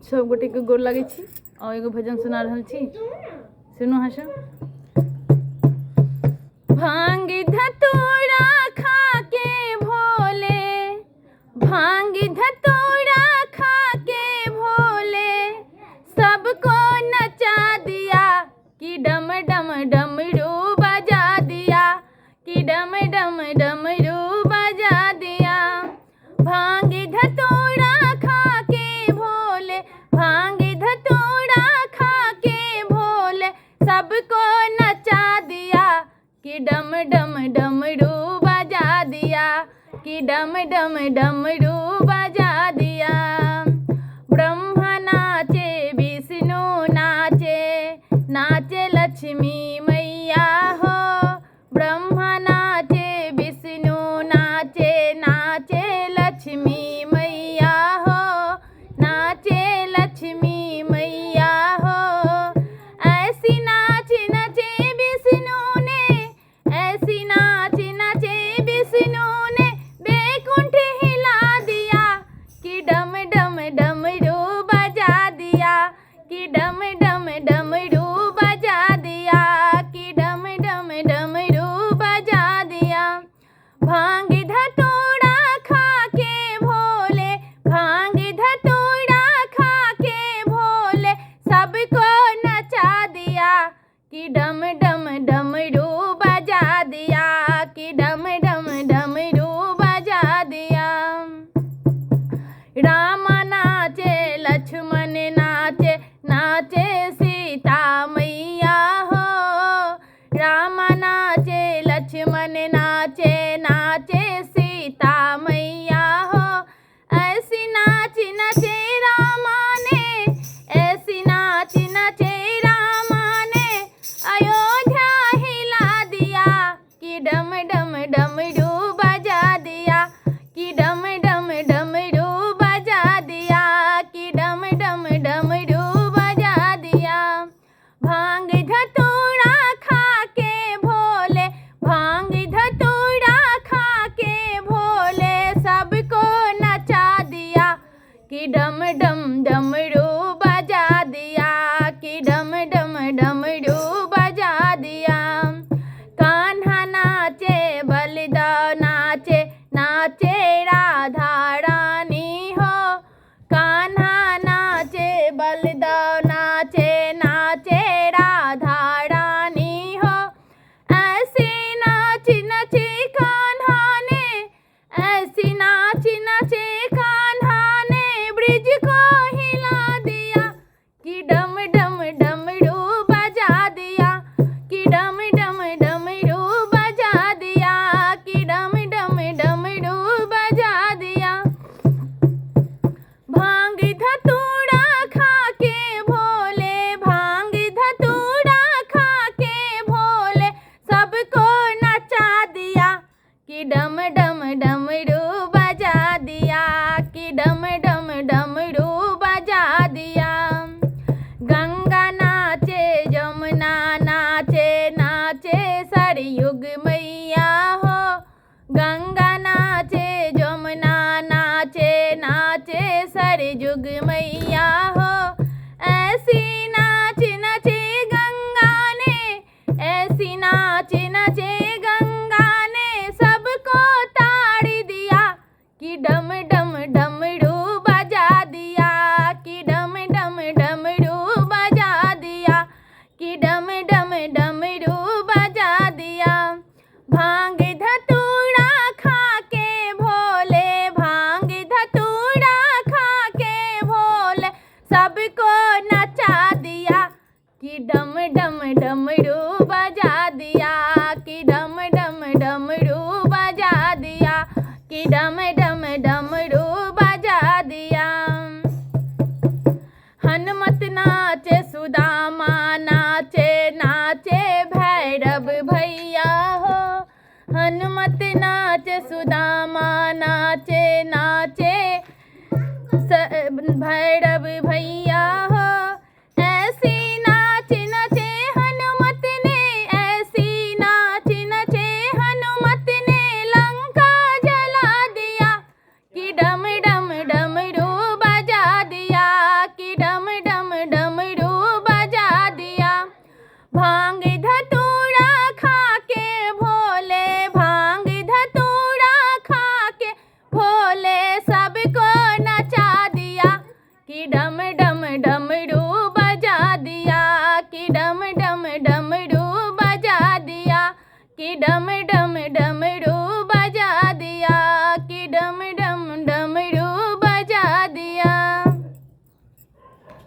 सब गोटेके गोर लागै छी आओर एगो भजन सुना रहल छी, सुनू अहाँ सब। भांग धतूरा खा के भोले, भांग धतूरा खा के भोले, सबको नचा दिया कि डम डम डमरू बजा दिया, कि डम डम डमरू बजा दिया। भांग धतूरा खा के भोले, भांग धतूरा खा के भोले, सबको नचा दिया कि डम डम डमरू बजा दिया, कि डम डम डमरू बजा दिया। ब्रह्मा नाचे विष्णु नाचे, नाचे लक्ष्मी मैया हो। ब्रह्मा नाचे विष्णु नाचे, नाचे लक्ष्मी मैया हो, नाचे लक्ष्मी मैया हो। ऐसी नाच नचे विष्णु ने, ऐसी नाच नचे विष्णु ने, बैकुंठ हिला दिया कि डम डम डमरू बजा दिया, कि डम डम डमरू बजा दिया, कि डम डम डमरू बजा दिया। भांग धतूरा खा के भोले, भांग धतूरा खा के भोले, सबको नचा दिया कि डम डम डमरू बजा दिया, कि डम डम डमरू बजा दिया। राम नाचे लक्ष्मण नाचे, नाचे सीता मैया हो। राम नाचे लक्ष्मण नाचे, नाचे सीता मैया हो। ऐसी नाच नचे रामा ने, ऐसी नाच नचे रामा ने, अयोध्या हिला दिया कि डम डम डमरू बजा दिया, कि डम डम डमरू बजा दिया, कि डम डम डमरू बजा दिया। भांग धतूरा खा के भोले, भांग धतूरा खा के भोले, सबको नचा दिया कि डम डम डमरू बजा दिया, कि डम डम डमरू बजा दिया। कान्हा नाचे बलदेव नाचे, नाचे राधा रानी हो। कान्हा नाचे बलदेव नाचे, नाचे राधा रानी हो। ऐसी नाच नचे कान्हा ने, ऐसी नाच नचे कान्हा ने, ब्रिज को हिला दिया कि डम डम डमरू बजा दिया, कि डम डम डमरू बजा दिया, कि डम डम डमरू बजा दिया। भांग धतूरा खा के भोले, भांग धतूरा खा के भोले, सबको नचा दिया कि डम डम डमरू बजा दिया, कि डम डम डमरू बजा दिया। गंगा नाचे जमुना नाचे, नाचे सरयुग मैया हो। गंगा नाचे जमुना नाचे, नाचे सरयुग मैया हो। ऐसी नाच नचे गंगा ने, ऐसी नाच नचे गंगा ने, सबको ताड़ दिया कि डम डम डमरू बजा दिया, कि डम डम डमरू बजा दिया, कि डम डम डमरू बजा दिया। भांग धतूरा खा के भोले, भांग धतूरा खा के भोले, सबको नचा दिया कि डम डम डमरू बजा दिया, कि डम डम डमरू बजा दिया, कि डम डम डमरू बजा दिया। हनुमत नाचे सुदामा नाचे, नाचे भैरव भैया हो। हनुमत नाचे सुदामा नाचे, नाचे भैरव भैया हो। ऐसी नाच नचे हनुमत ने, ऐसी नाच नचे हनुमत ने, लंका जला दिया कि डम डम डमरू बजा दिया। कि डम डम डमरू बजा दिया, कि डम डम डमरू बजा दिया, कि डम डम डमरू